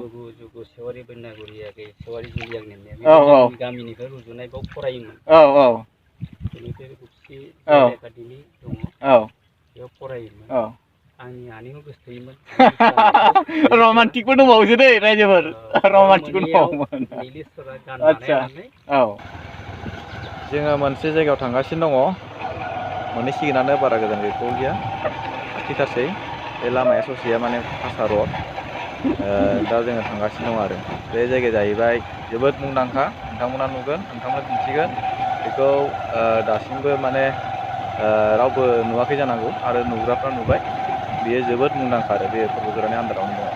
जुगु सेवारि Bwinaguri सेवारि जुलि आंनि गामिनिफ्राय रुजुनाय बाव फरायोमोन बेनिफ्राय रुपसि एकाडेमि दङ बेयाव फरायोमोन आंनि आनैखौ गोसोथोयोमोन रमान्टिकबो दंबावोसो दै रायजोफोर रमान्टिकबो दंबावोमोन नीलेश्वरा गान बानायनानै जोङो मोनसे जायगायाव थांगासिनो दङ मोनहैसिगोनानो बारा गोजान गैथ'लिया खाथिथारसै बे लामाया ससेया माने हासा रड दा जोङो थांगासिनो दं आरो बे जायगाया जाहैबाय जोबोद मुंदांखा नोंथांमोना नुगोन नोंथांमोना दिन्थिगोन बेखौ दासिमबो माने रावबो नुवाखै जानांगौ आरो नुग्राफ्रा नुबाय बेयो जोबोद मुंदांखा आरो बे पर्बतझरानि आन्दारावनो दङ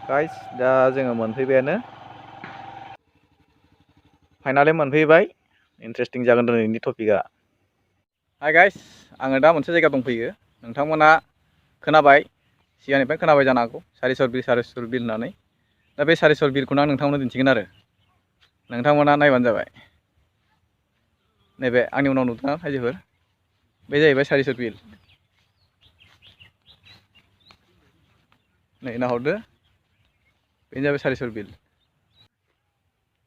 गाइस दा जोङो मोनफैबायानो फाइनालि मोनफैबाय इन्टारेस्टिं जागोन दिनैनि टपिकआ हाय गाइस आङो दा मोनसे जायगा दंफैयो नोंथांमोना खोनाबाय सिगांनिफ्राय खोनाबाय जानो हागौ सारिस्वर बिल होननानै दा बे सारिस्वर बिलखौनो आं नोंथांमोननो दिन्थिगोन आरो नोंथांमोना नायबानो जाबाय नैबे आंनि उनाव नुदोंना रायजोफोर बे जाहैबाय सारिस्वर बिल नै नाहरदो बेनो जाबाय सारिस्वर बिल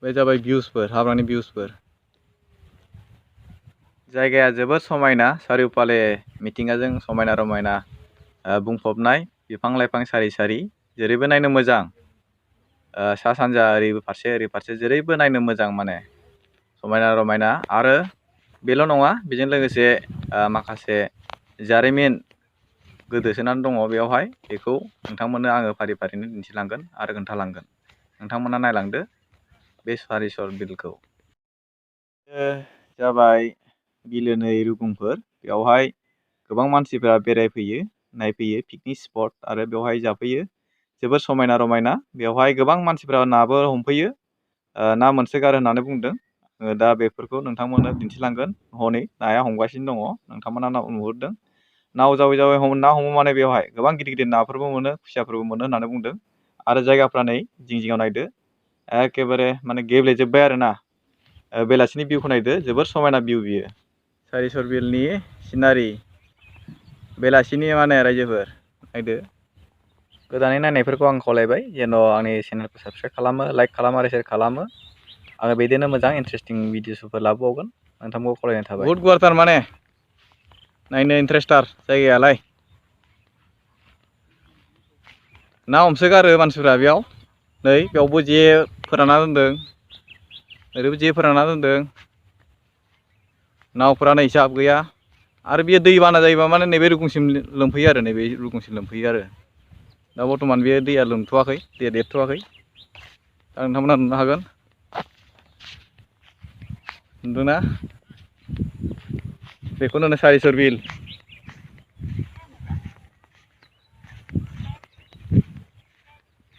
बे जाबाय भिउसफोर हाग्रानि भिउसफोर जायगाया जोबोद समायना सारिय'फाले मिथिंगाजों समायना रमायना बुंफबनाय बिफां लाइफां सारि सारि जेरैबो नायनो मोजां सा सानजा ओरै फारसे जेरैबो नायनो मोजां माने समायना रमायना आरो बेल' नङा बेजों लोगोसे माखासे जारिमिन गोदोसोनानै दङ बेयावहाय बेखौ नोंथांमोननो आङो फारि फारिनो दिन्थिलांगोन आरो खोन्थालांगोन नोंथांमोना नायलांदो बे सारिस्वर बिलखौ जाबाय बिलोनै रुगुंफोर बेवहाय गोबां मानसिफ्रा बेरायफैयो नायफैयो पिकनिक स्पट आरो बेवहाय जाफैयो जोबोद समायना रमायना बेवहाय गोबां मानसिफ्रा नाबो हमफैयो ना मोनसोगारो होननानै बुंदों दा बेफोरखौ नोंथांमोननो दिन्थिलांगोन हनै नाया हमगासिनो दङ नोंथांमोना नुहुरदों नाव जावै जावै ना हमो माने बेवहाय गोबां गिदिर गिदिर नाफोरबो मोनो खुसियाफोरबो मोनो होननानै बुंदों आरो जायगाफ्रा नै जिं जिङाव नायदो एखेबारे माने गेब्लेजोब्बाय आरोना बेलासिनि भिउखौ नायदो जोबोर समायना भिउ बियो सारिस्वर बिलनि सिनारि बेलासिनि माने रायजोफोर नायदो गोदानै नायनायफोरखौ आं खावलायबाय जेन' आंनि चेनेलखौ साबस्क्राइब खालामो लाइक खालामो आरो शेयार खालामो आङो बिदिनो मोजां इन्टारेस्टिं भिडिअसफोर लाबोबावगोन नोंथांखौ खावलायनाय थाबाय बहुद गुवारथार माने नायनो इन्टारेस्टार जायगायालाय ना हमसोगारो मानसिफ्रा बेयाव नै बेयावबो जे फोरानना दोनदों ओरैबो जे फोरानना दोनदों नावफोरा नै हिसाब गैया आरो बेयो दै बाना जायोबा माने नैबे रुगुंसिम लोमफैयो आरो नैबे रुगुंसिम लोमफैयो आरो दा बर्थमान बे दैया लोमथ'वाखै दैया देरथ'वाखै दा नोंथांमोना नुनो हागोन नुदोंना बेखौनो होनो सारिस्वर बिल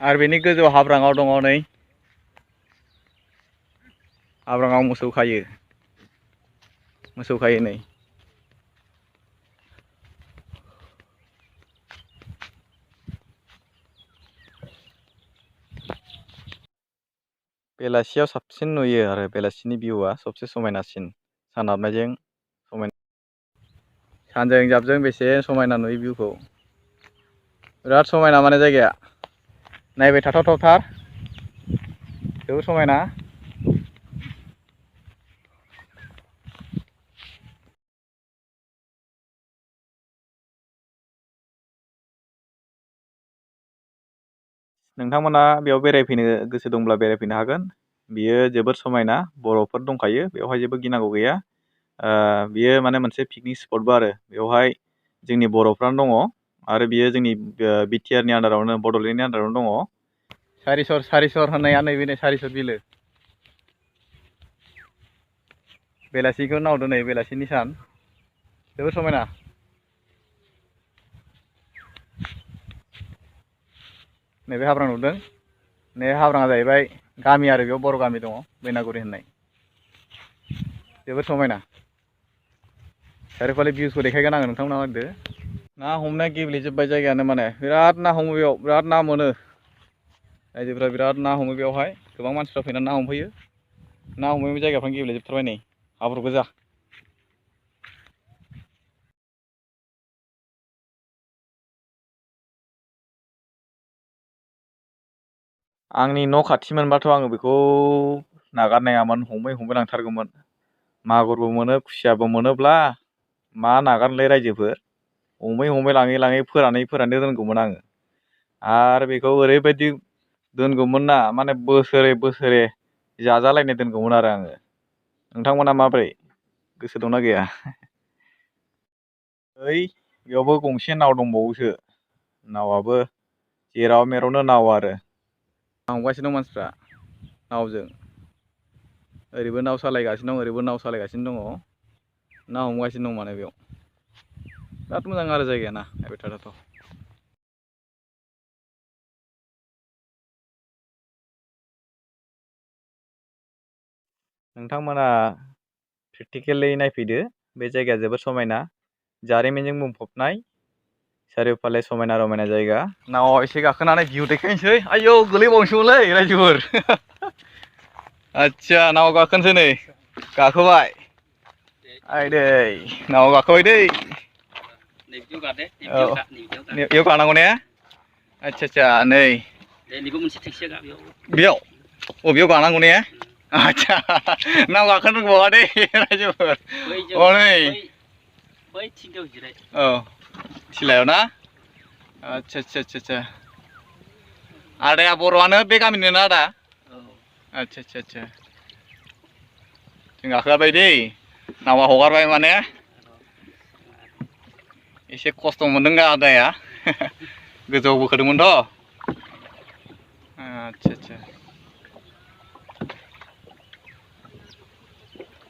आरो बेनि गोजौआव हाब्राङाव दङ नै हाब्राङाव मोसौ खायो नै बेलासियाव साबसिन नुयो आरो बेलासिनि भिउआ सबसे समायनासिन सान हाबनायजों समायना सानजों जाबजों बेसे समायना नुयो भिउखौ बिराद समायना माने जायगाया नायबाय थाथावथावथार जोबोद समायना नोंथांमोना बेयाव बेरायफैनो गोसो दंब्ला बेरायफैनो हागोन बियो जोबोद समायना बरफफोर दंखायो बेवहाय जेबो गिनांगौ गैया बियो माने मोनसे पिकनिक स्पटबो आरो बेवहाय जोंनि बर'फ्रानो दङ आरो बियो जोंनि बिटिआरनि आन्दारावनो बड'लेण्डनि आन्दारावनो दङ सारिस्वर होननाया नैबे सारिस्वर बिलो बेलासिखौ नाहरदो नै बेलासिनि सान जोबोद समायना नैबे हाब्रां नुदों नै हाब्राङा जाहैबाय गामि आरो बेयाव बर' गामि दङ बैनागुरि होननाय जोबोद समायना चारिय'फाले भिउसखौ देखायगोन आङो नोंथांमोना नायदो ना हमनाया गेब्लेजोब्बाय जायगायानो माने बिराद ना हमो बेयाव बिराद ना मोनो रायजोफ्रा बिराद ना हमो बेयावहाय गोबां मानसिफ्रा फैनानै ना हमफैयो ना हमनायनि जायगाफ्रानो गेब्लेजोबथारबाय नै हाब्रु गोजा आंनि न' खाथिमोनबाथ' आङो बेखौ नागारनायामोन, हमै लांथारगौमोन। मागुरबो मोनो, खुसियाबो मोनोब्ला मा नागारनोलै रायजोफोर। हमै लाङै फोरानै दोनगौमोन आङो। आरो बेखौ ओरैबायदि दोनगौमोन ना, माने बोसोरे जाजालायनाय दोनगौमोन आरो आङो। नोंथांमोना माब्रै? गोसो दंना गैया? ओइ बेयावबो गंसे नाव दंबावोसो। नावाबो जेराव मेरावनो नाव आरो। हमगासिनो दं मानसिफ्रा नावजों। ओरैबो नाव सालायगासिनो दं, ओरैबो नाव सालायगासिनो दङ। ना हमगासिनो दं माने बेयाव। बिराद मोजां आरो जायगाया ना, नायबाय थाथावथाव। नोंथांमोना प्रेक्टिकेलि नायफैदो, बे जायगाया जोबोद समायना, जारिमिनजों बुंफबनाय, चारिय'फाले समायना रमायना जायगा। नावआव एसे गाखोनानै भिउ देखायनोसै। आयौ गोलैबावनोसैमोनलै रायजोफोर। आदसा नाव गाखोनोसै नै, गाखोबाय। आइदै नावआव गाखोबाय दै। बेयाव गानांगौ ने? आदसा नै। बेयाव बबेयाव गानांगौ ने? आदसा नाव गाखोनो रोंबावा दे रायजोफोर। औ थिलायाव ना? आदसा आदाया बर'आनो, बे गामिनिनो ना आदा? आदसा जों गाखोआबाय दै, नावा हगारबाय माने। एसे खस्थ' मोनदों आदाया, गोजौआव बोखोदोंमोनथ'। आदसा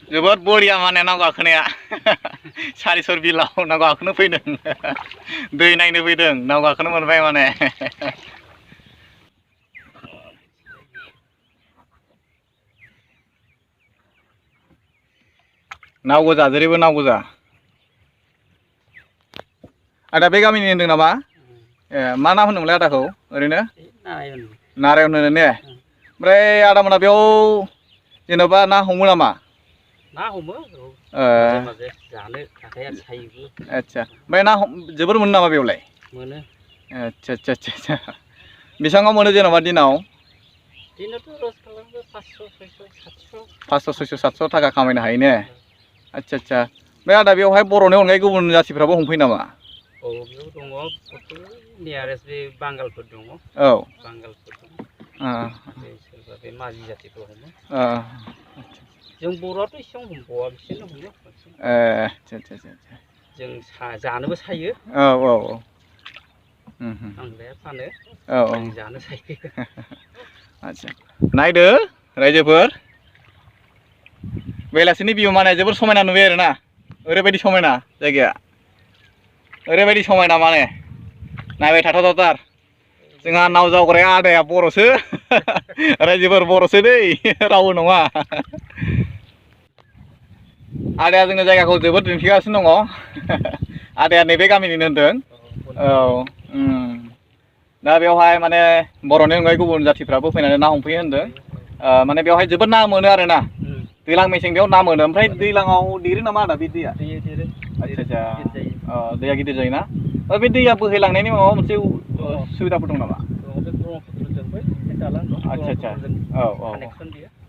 जोबोद बरिया माने नाव गाखोनाया। सारिसर बिलाव नाव गाखोनो फैदों। दै नायनो फैदों, नाव गाखोनो मोनबाय माने। नाव गोजा, जेरैबो नाव गोजा। आदा बे गामिनि होनदों नामा? ए मा नाम होनदोंमोनलाय आदाखौ ओरैनो? नारायण होनो ने? ओमफ्राय आदामोना बेयाव जेन'बा ना हमो नामा? ना हमो माजे जानो थाखाय आरो सायोबो। आदसा ओमफ्राय ना जोबोर मोनो नामा बेयावलाय? मोनो। आदसा बेसेबाङाव मोनो जेन'बा दिनाव? दिनावथ' लस खालामो 500, 600, 700। 500, 600, 700 थाखा खामायनो हायो ने? आदसा ओमफ्राय आदा बेवहाय बर'नि अनगायै गुबुन जाथिफ्राबो हमफैयो नामा? औ बेयाव दङ, नियारेस्ट बे बांगालफोर दङ। औ बांगालफोर दङ। सोरबा बे माझि जाथिखौ हमो। जों बर'आथ' एसेबां हमबावा, बिसोरनो हमो बांसिन। आदसा जों जानोबो सायो। औ फानग्राया फानो, औ जों जानो सायो। आदसा नायदो रायजोफोर, बेलासिनि भिउ माने जोबोर समायना नुयो आरोना। ओरैबायदि समायना जायगाया, ओरैबायदि समायना माने नायबाय थाथावथावथार। जोंहा नाव जावग्राया आदाया बर'सो। रायजोफोर बर'सो दै, रावबो नङा। आदाया जोंनो जायगाखौ जोबोद दिन्थिगासिनो दङ। आदाया नैबे गामिनिनो होनदों? औ दा बेवहाय माने बर'नि अनगायै गुबुन जाथिफ्राबो फैनानै ना हमफैयो होनदों। माने बेवहाय जोबोद ना मोनो आरो ना, दैज्लां मेसें बेयाव ना मोनो। ओमफ्राय दैज्लाङाव देरो नामा आदा बे दैया? देरो। आदसा दैया गिदिर जायोना? बे दैया बोहैलांनायनि माबा मोनसे सुबिदाफोर दं नामा? आदसा औ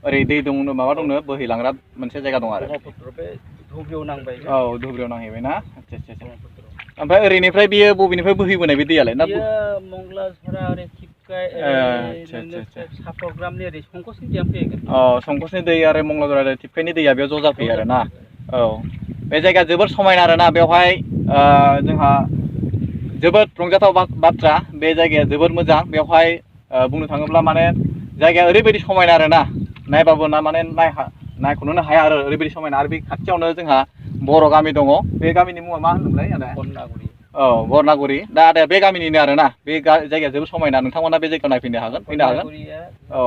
ओरै दै दं, माबा दंनो बोहैलांग्रा मोनसे जायगा दं आरो। धुब्रियाव नांबाय। औ धुब्रियाव नांहैबाय ना? आदसा ओमफ्राय ओरैनिफ्राय बेयो बबेनिफ्राय बोहैबोनाय बे दैयालाय? ना मंगलाझरा, ओरै थिपकाय, साप्रग्रामनि ओरै संकसनि दैया फैगोन। संकसनि दै आरो मंगलाझरा थिपकाइनि दैया बेयाव ज' जाफैयो आरो ना? औ बे जायगाया जोबोद समायना आरोना। बेवहाय जोंहा जोबोद रंजाथाव बाथ्रा, बे जायगाया जोबोद मोजां। बेवहाय बुंनो थाङोब्ला माने जायगाया ओरैबायदि समायना आरोना, नायबाबो ना माने नायख'नोनो हाया आरो, ओरैबायदि समायना। आरो बे खाथियावनो जोंहा बर' गामि दङ। बे गामिनि मुङा मा होनोमोनलाय आदा? बवनागुरि। औ बवनागुरि। दा आदाया बे गामिनिनो आरोना? बे जायगाया जोबोद समायना, नोंथांमोना बे जायगायाव नायफैनो हागोन, फैनो हागोन। औ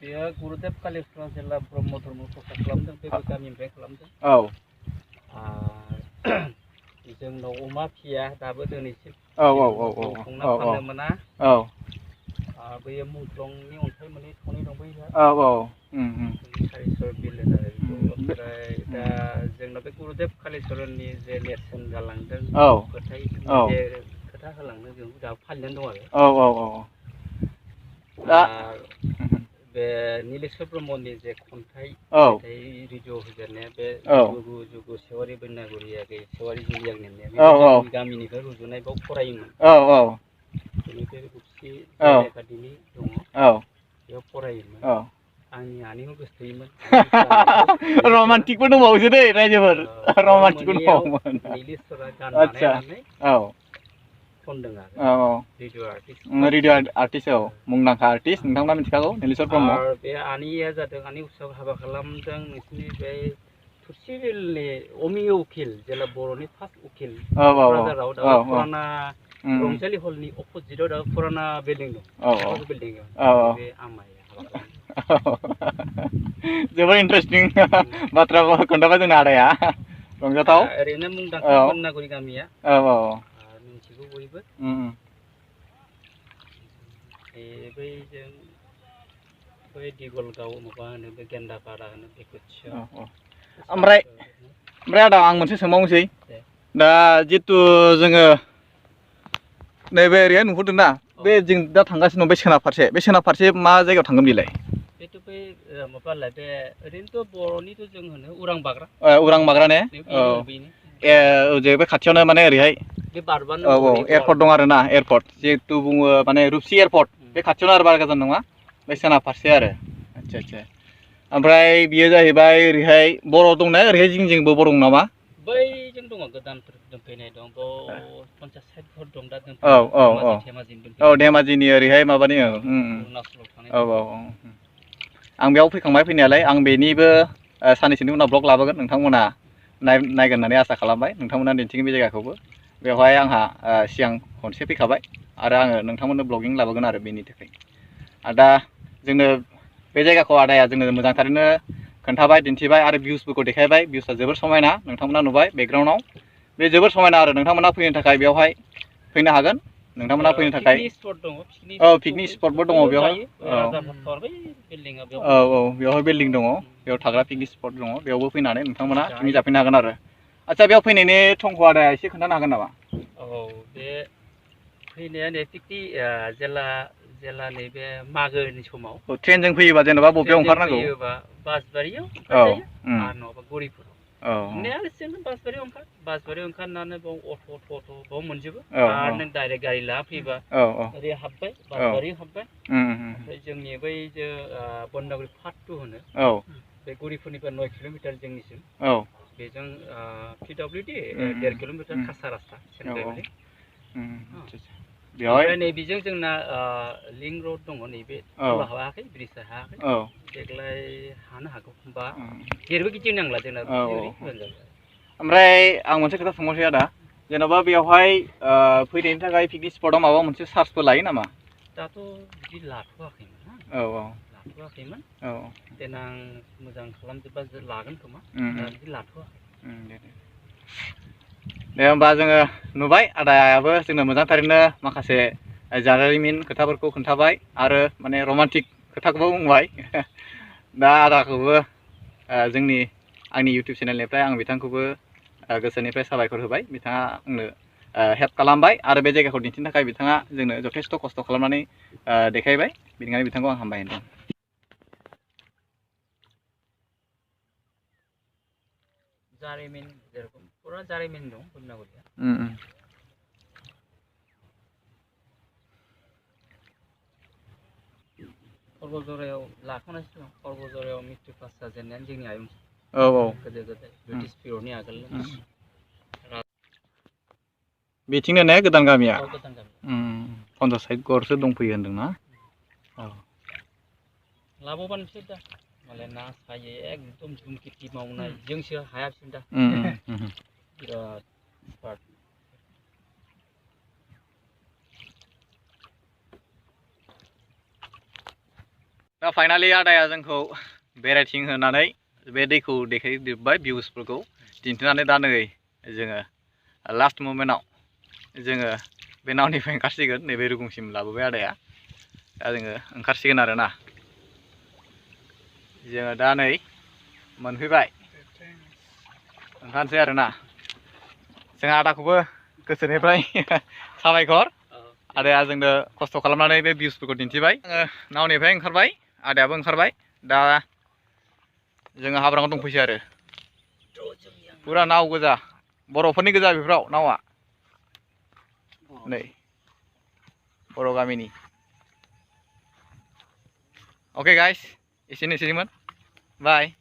बेयो गुरुदेब कालिचरन जेब्ला ब्रह्म धर्म प्रसार खालामदों, बे गामिनिफ्राय खालामदों। औ जोंनाव अमा फिया दाबो दिनैसिम। औ संना फाननो मोना। बैयो मुंख्लंनि अन्थाइ मोननै थनै दं बैहा। सारिसर बिल होनो आरो बेखौ। ओमफ्राय दा जोंनाव बे गुरुदेब कालिचरननि जे नेरसोन गालांदों, फोथायनाय जे खोथा होलांदों, जों दाबो फालिनानै दं आरो। बे नीलेश्वर ब्रह्मनि जे खन्थाइ रेडिअ होजेननाया बे जुगु सेवारि बैनागुरिया सेवारि जुलियां होननाया गामिनिफ्राय रुजुनाय बाव फरायोमोन बेनिफ्राय रुपसि एकाडेमि दङ बेयाव फरायोमोन आंनि आनैखौ गोसोथोयोमोन रमान्टिकबो दंबावोसो दै रायजोफोर रमान्टिकबो दंबावोमोन नीलेश्वरा गान बानायनानै खनदों आरो रेडिअ आर्टिस्ट मुंदांखा आर्टिस्ट नोंथांमोना मिथिखागौ नीलेश्वर ब्रह्म बे आनैया जादों आनै उत्सव हाबा खालामदों नोंसिनि बे थुरसि बिलनि अमिय उकिल जेला बर'नि फार्स्ट उकिल क'क्राझाराव दा फुराना रंजालि हलनि अपोजिटआव दा फुराना बिल्डिं दं बिल्डिं बे आमाया जोबोर इन्टारेस्टिं बाथ्रा खोन्थाबाय जोंना आदाया रंजाथाव ओरैनो मुंदांखा बवनागुरि गामिया मिथिगौ बयबो बै जों बै दिगलगाव माबा होनो बे गेन्दापारा होनो बेखौ ओमफ्राय आदा आं मोनसे सोंबावनोसै दा जितु जोङो नैबे ओरैहाय नुहुरदों ना बे जों दा थांगासिनो दं बे सोनाब फारसे मा जायगायाव थांगोन बेलाय बेथ' बै माबालाय बे ओरैनोथ' बर'निथ' जों होनो उरां बाग्रा ने जे बे खाथियावनो माने ओरैहाय एयारपर्ट दं आरो ना एयारपर्ट जिहेतु बुङो माने रुपसि एयारपर्ट बे खाथियावनो आरो बारा गोजान नङा बे सोनाब फारसे आरो आच्छा ओमफ्राय बियो जाहैबाय ओरैहाय बर' दंना ओरैहाय जिंबो बर' दं नामा बैजों दङ गोदानफोर दोनफैनाय दं पन्सास साइटफोर दं दा धेमाजिनि ओरैहाय माबानि अरुणाचलाव थानाय आं बेयाव फैखांबाय फैनायालाय आं बेनिबो साननैसोनि उनाव ब्लग लाबोगोन नोंथांमोना नायगोन होननानै आसा खालामबाय नोंथांमोना दिन्थिगोन बे जायगाखौबो बेवहाय आंहा सिगां खनसे फैखाबाय आरो आङो नोंथांमोननो ब्लगिं लाबोगोन आरो बेनि थाखाय दा जोंनो बे जायगाखौ आदाया जोंनो मोजांथारैनो खोन्थाबाय दिन्थिबाय आरो भिउसफोरखौ देखायबाय भिउसआ जोबोर समायना नोंथांमोना नुबाय बेकग्राउन्डआव बे जोबोर समायना आरो नोंथांमोना फैनो थाखाय बेवहाय फैनो हागोन नोंथांमोना फैनो थाखाय पिकनिक स्पटबो दङ बेवहाय बेवहाय बिल्डिं दङ बेयाव थाग्रा पिकनिक स्पट दङ बेयावबो फैनानै नोंथांमोना पिकनिक जाफैनो हागोन आरो आच्छा बेयाव फैनायनि थंखौ आदाया एसे खोन्थानो हागोन नामा बे फैनाया नै पिकनिक जेला नैबे मागोनि समाव ट्रेनजों फैयोबा जेनेबा बबेयाव ओंखारनांगौ बासबारियाव आरो नङाबा गरिफुराव बासबारियाव ओंखारनानै बाव अट' बाव मोनजोबो आरो नों डाइरेक्ट गारि लाना फैबा ओरै हाबबाय बासबारियाव हाबबाय ओमफ्राय जोंनि बै जे बवनागुरि पार्ट 2 होनो बे गरिफुरनिफ्राय 9 किल'मिटार जोंनिसिम बेजों PWD 1.5 किल'मिटार खासा रास्ता सेन्ट्रेलि ओमफ्राय नैबेजों जोंना लिंक रड दङ नैबे हायाखै ब्रिजआ हायाखै देग्लाय हानो हागौ होमबा जेरैबो गिदिंनांला जोंना ओमफ्राय आं मोनसे खोथा सोंबावसै आदा जेन'बा बेवहाय फैनायनि थाखाय पिकनिक स्पटआव माबा मोनसे चार्जफोर लायो नामा दाथ' बिदि लाथ'वाखैमोन लाथ'वाखैमोन देनां मोजां खालामजोबबा लागोन खोमा बिदि लाथ'वाखै दे होमबा जोङो नुबाय आदायाबो जोंनो मोजांथारैनो माखासे जारिमिन खोथाफोरखौ खोन्थाबाय आरो माने रमान्टिक खोथाखौबो बुंबाय दा आदाखौबो आंनि इउटिउब चेनेलनिफ्राय आं बिथांखौबो गोसोनिफ्राय साबायखर होबाय बिथाङा आंनो हेल्प खालामबाय आरो बे जायगाखौ दिन्थिनो थाखाय बिथाङा जोंनो जथेस्थ' खस्थ' खालामनानै देखायबाय बेनिखायनो बिथांखौ आं हामबाय होनदों जारिमिन जेरखम पुरा जारिमिन दं बवनागुरिया पर्बतझरायाव लाखानायसो दं पर्बतझरायाव मेट्रिक पास जाजेननायानो जोंनि आयं गोदो गोदाय ब्रिटिश पिरियडनि आगोल बिथिंनो ने गोदान गामिया 50 साइड गरसो दंफैयो होनदोंना लाबोबानोसै दा मालाय ना सायो एकदम जुम खेथि मावनाय जोंसो हायासै दा बिराद एक्सपार्ट दा फाइनालि आदाया जोंखौ बेरायथिं होनानै बे दैखौ देखायजोब्बाय भिउसफोरखौ दिन्थिनानै दा नै जोङो लास्ट मोमेन्टआव जोङो बे नावनिफ्राय ओंखारसिगोन नैबे रुगुंसिम लाबोबाय आदाया दा जोङो ओंखारसिगोन आरोना जोङो दा नै मोनफैबाय ओंखारनोसै आरोना जोंहा आदाखौबो गोसोनिफ्राय साबायखर आदाया जोंनो खस्थ' खालामनानै बे भिउसफोरखौ दिन्थिबाय आङो नावनिफ्राय ओंखारबाय आदायाबो ओंखारबाय दा जोङो हाब्राङाव दंफैसै आरो फुरा नाव गोजा बर'फोरनि गोजा बेफोराव नावा नै बर' गामिनि अके गाइस एसेनोसैमोन बाय